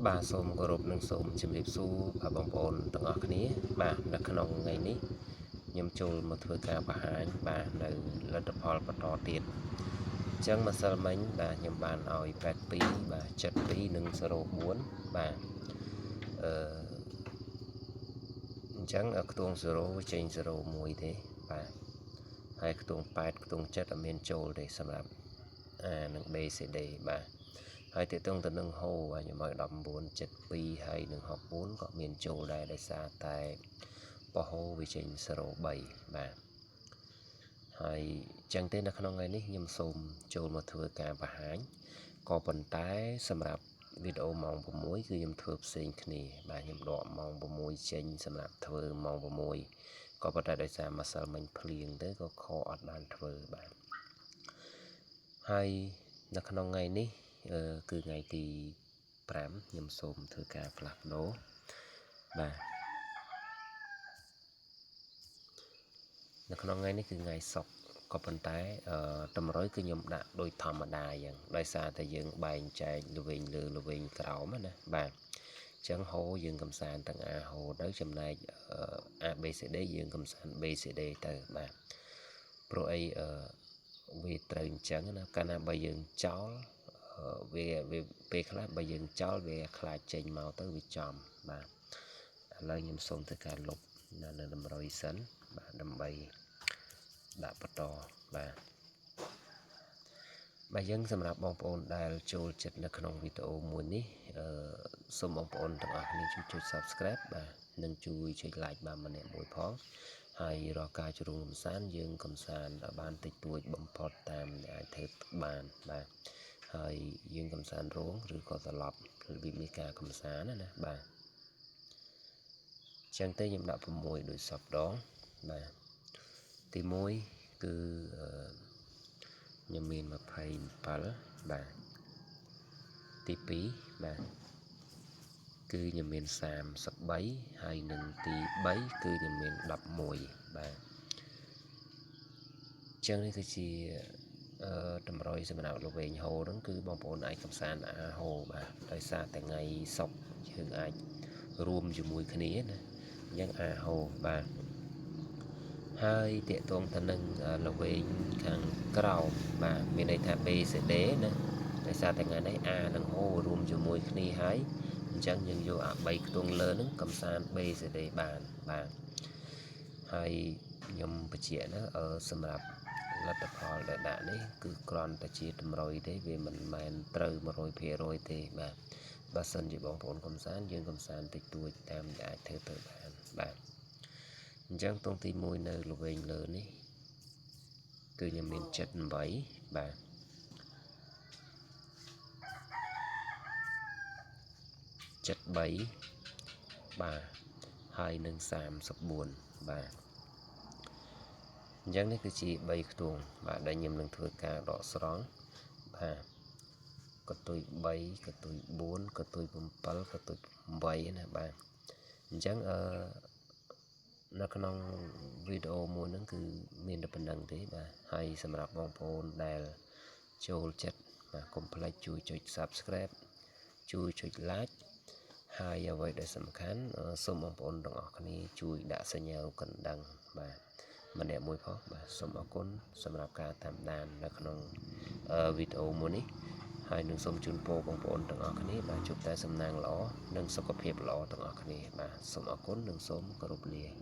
បាទសូមគោរពនិងសូមជម្រាបសួរបាទបងប្អូនទាំងអស់គ្នាបាទនៅក្នុងថ្ងៃនេះខ្ញុំចូលមកធ្វើការបង្ហាញបាទនៅលទ្ធផលបន្តទៀតអញ្ចឹងម្សិលមិញបាទខ្ញុំបានឲ្យ82បាទ72និង04បាទអឺអញ្ចឹងខ្ទង់0ចេញ01ទេបាទហើយខ្ទង់8ខ្ទង់7អត់មានចូលទេសម្រាប់ A និង B C D បាទហើយតេតងទៅនឹងហូបាទខ្ញុំឲ្យ19 72ហើយនឹង64ក៏មានចូលដែរដោយសារតែបហូវាចេញ03បាទហើយចឹងទេនៅក្នុងថ្ងៃនេះខ្ញុំសូមចូលមកធ្វើការបង្ហាញក៏ប៉ុន្តែសម្រាប់វីដេអូម៉ោង6គឺខ្ញុំធ្វើផ្សេងគ្នាបាទខ្ញុំដកម៉ោង6ចេញសម្រាប់ធ្វើម៉ោង6ក៏ប៉ុន្តែដោយសារម្សិលមិញភ្លៀងទៅក៏ខអត់បានធ្វើបាទហើយនៅក្នុងថ្ងៃនេះគឺថ្ងៃទី5ខ្ញុំសូមធ្វើការផ្លាស់ប្ដូរបាទនៅក្នុងថ្ងៃនេះគឺថ្ងៃសុក្រក៏ប៉ុន្តែតម្រុយគឺខ្ញុំដាក់ដូចធម្មតាអញ្ចឹងដោយសារតែយើងបែងចែកល្វែងលើល្វែងក្រោមណាបាទអញ្ចឹងហូយើងកំសាន្តទាំង A ហូទៅចំណែក A B C D យើងកំសាន្ត B C D ទៅបាទព្រោះអីវាត្រូវអញ្ចឹងណាកាលណាបើយើងចោលវាពេលខ្លះបើយើងចោលវាខ្លាចចេញមកទៅវាចំបាទឥឡូវខ្ញុំសូមធ្វើការលុបនៅតម្រុយសិនបាទដើម្បីដាក់បន្តបាទបាទយើងសម្រាប់បងប្អូនដែលចូលចិត្តនៅក្នុងវីដេអូមួយនេះសូមបងប្អូនទាំងអស់គ្នាជួយចុច Subscribe បាទនិងជួយចុច Like បាទម្នាក់មួយផងហើយរាល់ការជ្រុងកំសាន្តយើងកំសាន្តឲ្យបានតិចតួចបំផុតតាមដែលអាចធ្វើបានបាទហើយយើងកំសាន្តរោងឬក៏ត្រឡប់របៀបមានការកំសាន្តណាបាទចឹងទេខ្ញុំដាក់6ដូចសពដងបាទទី1គឺខ្ញុំមាន27បាទទី2បាទគឺខ្ញុំមាន33ហើយនឹងទី3គឺខ្ញុំមាន11បាទចឹងនេះគឺជាតម្រុយសម្រាប់ល្វែងហូហ្នឹងគឺបងប្អូនអាចកំសាន្តអាហូបាទដោយសារតែថ្ងៃសុក្រយើងអាចរួមជាមួយគ្នាណាអញ្ចឹងអាហូបាទហើយតកតងទៅនឹងល្វែងខាងក្រោមបាទមានន័យថា B C D ណាដោយសារតែថ្ងៃនេះ A និង O រួមជាមួយគ្នាហើយអញ្ចឹងយើងយកអា3ខ្ទង់លើហ្នឹងកំសាន្ត B C D បានបាទហើយខ្ញុំបញ្ជាក់ណាសម្រាប់លទ្ធផលដែលដាក់នេះគឺគ្រាន់តែជាតម្រុយទេវាមិនមែនត្រូវ100%ទេបាទបើសិនជាបងប្អូនកំសាន្តយើងកំសាន្តតិចតួចតាមដែលអាចធ្វើទៅបានបាទអញ្ចឹងទងទី1នៅល្វែងលើនេះគឺខ្ញុំមាន78បាទ73បាទហើយនឹង34បាទអញ្ចឹងនេះគឺជា3ខ្ទង់បាទដែលខ្ញុំនឹងធ្វើការដកស្រង់បាទកតុយ3កតុយ4កតុយ7កតុយ8ណាបាទអញ្ចឹងនៅក្នុងវីដេអូមួយហ្នឹងគឺមានតែប៉ុណ្្នឹងទេបាទហើយសម្រាប់បងប្អូនដែលចូលចិត្តបាទកុំភ្លេចជួយចុច Subscribe ជួយចុច Like ហើយអ្វីដែលសំខាន់សូមបងប្អូនទាំងអស់គ្នាជួយដាក់សញ្ញារូបកណ្ដឹងបាទម្នាក់មួយផងបាទសូមអរគុណសម្រាប់ការតាមដាននៅក្នុងវីដេអូមួយនេះហើយនឹងសូមជូនពរបងប្អូនទាំងអស់គ្នាបាទជួបតែសំណាងល្អនិងសុខភាពល្អទាំងអស់គ្នាបាទសូមអរគុណនិងសូមគោរពលា។